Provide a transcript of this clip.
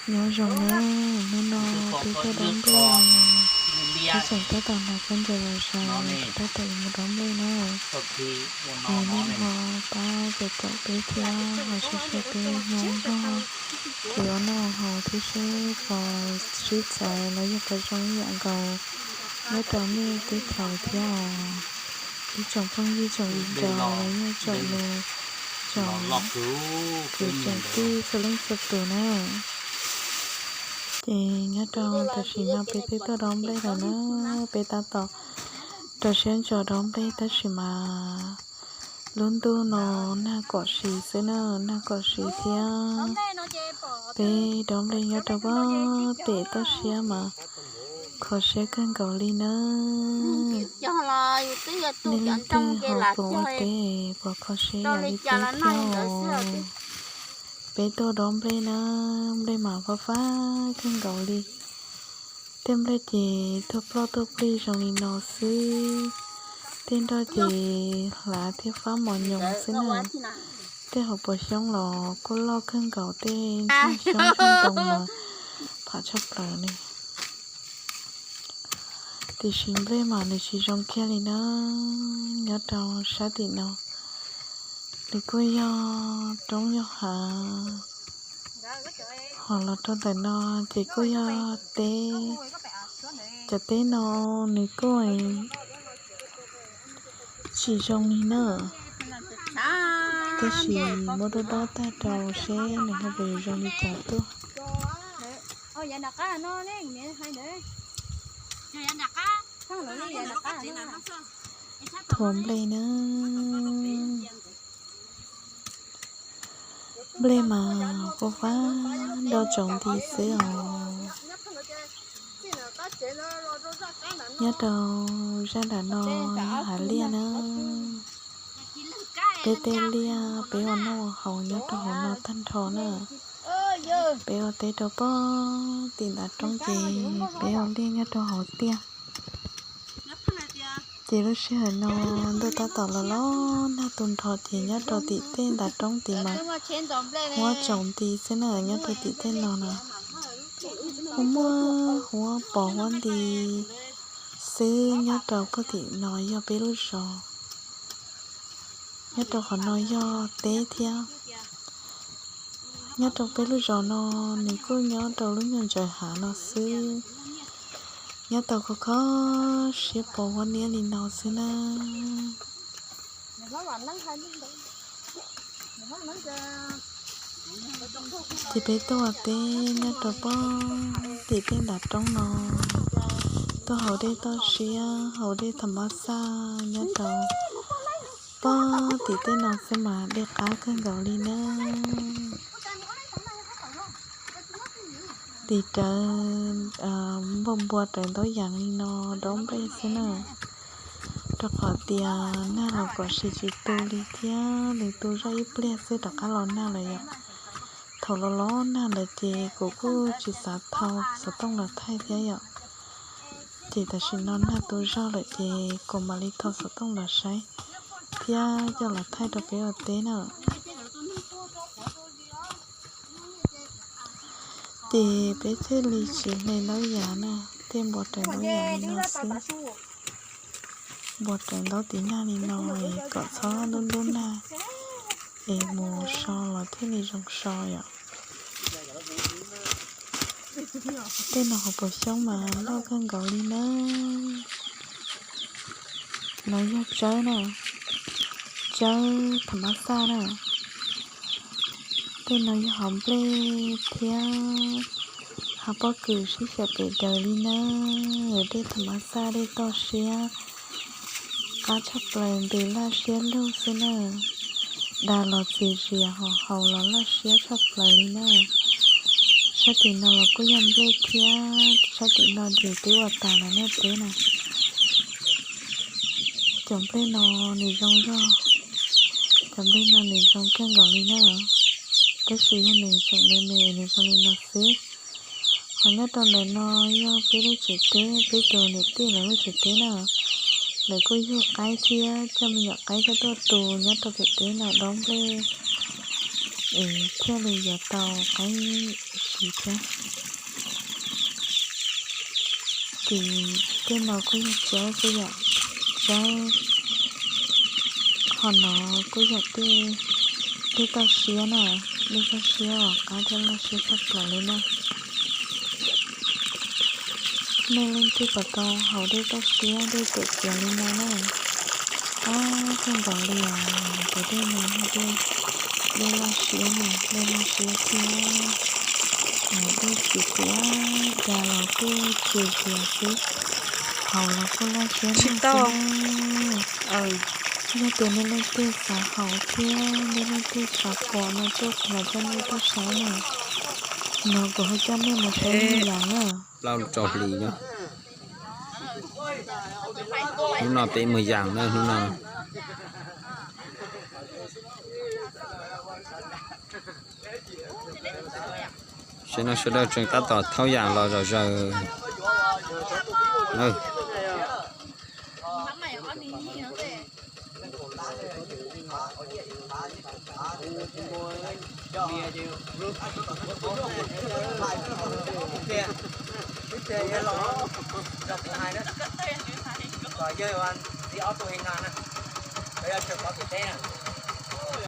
Nyob zoo na, hnub no peb tuaj dob nplej, peb tseem tab tom hnav khaub ncaws los zais, tab tom mus dob nplej na. Es nej ho pab caum caum peb thiab ho share share peb mus nrog kuv ua noj haus thiab seb puas sib txawv los yog puas zoo ib yam nkaus nyob rau nej teb chaws thiab os. Ib tsoom phooj ywg tsoom viv ncaus los yog tsoom, tsoom kwv tsoom tij txhua leej txhua tus na. Ces nyob rau tam sim no peb twb tuaj dob nplej lawm na, peb tab tom rau siab ntso dob nplej tab sis mas lub ntuj no nag kom si xwb na, nag kom si thiab. Peb dob nplej nyob rau pem toj siab mas kho siab kawg nkaus li na. Nej leej twg ho puas ua teb puas kho siab ib yam li peb thiab os? Peb tuaj dob nplej na, nplej mas fab fab kawg nkaus li. Tej nplej ces tuag ploj tuag plig zoo li no xwb. Tej nroj ces hlav thiab fab mos nyoos xwb na. Tej hauv paus xyoob los kuj loj kawg nkaus, tej ntsoog xyoob ntsoog ntoo mas pham tshaj plaws li. Tiam sis nplej mas nws tsis zoo kiag li na. Nyob rau sab tim no nws kuj yog roob yog hav, ho los rau ntawm no ces kuj yog teb. Cov teb no nws kuj tsis zoo li na, tab sis muab dob dob tag rau seb nws ho puas yuav zoo li cas tuaj. Thuav nplej na. Nplej mas fab fab nroj tsaus nti xwb os. Nyob rau zaj nram no yog hav liaj na. Peb tej liaj peb ua noj ua haus nyob rau hauv no tag nrho na. Peb ua teb rau pem tim ntav roob ces peb ua liaj nyob rau hauv tiaj. Ces lub sij hawm no ntuj tab tom los los nag tu nrho ces nyob rau tim tej ntav roob tid mas huab tsaus nti xwb na, nyob rau tim tej no na. Huab muaj huab pos huab nti xwb, nyob rau pem tim no yog peb lub zos. Nyob rau qhov no yog teb thiab. Nyob rau peb lub zos no nws kuj nyob rau lub nyuag ntsaws hav no xwb. Nyob tau kho kho siab pos huab niab li no xwb na. Ces peb tuaj ua teb nyob rau pem tim tej ntav roob no, tuaj haus dej toj siab haus dej tham mab xaj nyob rau pem tim tej no xwb mas dej qab kawg nkaus li na. Tis rawv npau npua raws ntaub yas li no dob nplej xwb na. Rau qhov tias nag los kom sis tsis tu li thiab, nws tu zoj ib pliag xwb rov qab los nag lawm yom. Thaum los los nag lawm ces kuv kuj tsis xav thau xov tooj los thaij thiab yom. Ces tam sim no nag tu zog lawm ces kuv mam li thau xov tooj los saib thiab coj los thaij rau peb ua teb na. Ces peb thiaj li tsis hle ntaub yas na, thiaj npau raws ntaub yas li no xwb. Npau raws ntaub tiv nag li no es kom txhob ntub ntub nag es mus so los thiaj li zoo so yom. Tej no hauv paus xyoob mas loj kawg nkaus li na. No yog tsawb na, tsawb tham mab xaj na. Tej no yog hav nplej thiab hav pob kws sib xyaw pem daws li na. Dej tham mab xaj dej toj siab qab tshaj plaws, ntws laj siab lug xwb na. Dag los txias zias, ho haus los laj siab tshaj plaws li na. Sab tim no los kuj yog nplej thiab, sab tim no ces twb ua tas lawm na teb na. Cov nplej no nws zoo zog, cov nplej no nws zoo kawg nkaus li na. Tab sis yog nws tseem me me nws zoo li no xwb. Ho nyob rau ntawm no yog peb lub tsev teb, peb tus niam tij lawv lub tsev teb na. Lawv kuj yug qaib thiab coj me nyuam qaib coj tuaj tu nyob rau pem teb no dob nplej. es thiaj li yuav tau qaib siv thiab. Ces tej no kuj yog tsawb, kuj yog tsawb, qhov no kuj yog tej, tej toj siab na, tej toj siab uas qab thiab loj siab tshaj plaws li na. Nej leej twg puas tau haus dej toj siab dej tawm tsiav li no na? Qab kawg nkaus li os, cov dej no yog dej, dej loj siab na, dej loj siab thiab dej txiv txiav cas los kuj txias zias xwb, haus los kuj loj siab na. Yog tias nej leej twg xav haus thiab nej leej twg xav pom no tuaj los coj nej tuaj saib na. No kuv ho coj nej mus saib me yas na. Plaub rau hlis no. Hnub no peb mus yas na hnub no. Tam sim no sawv daws tseem tab tom thauj yas los zom zaws. Yog ob tug hee no na, yog tseem pov tim teb na.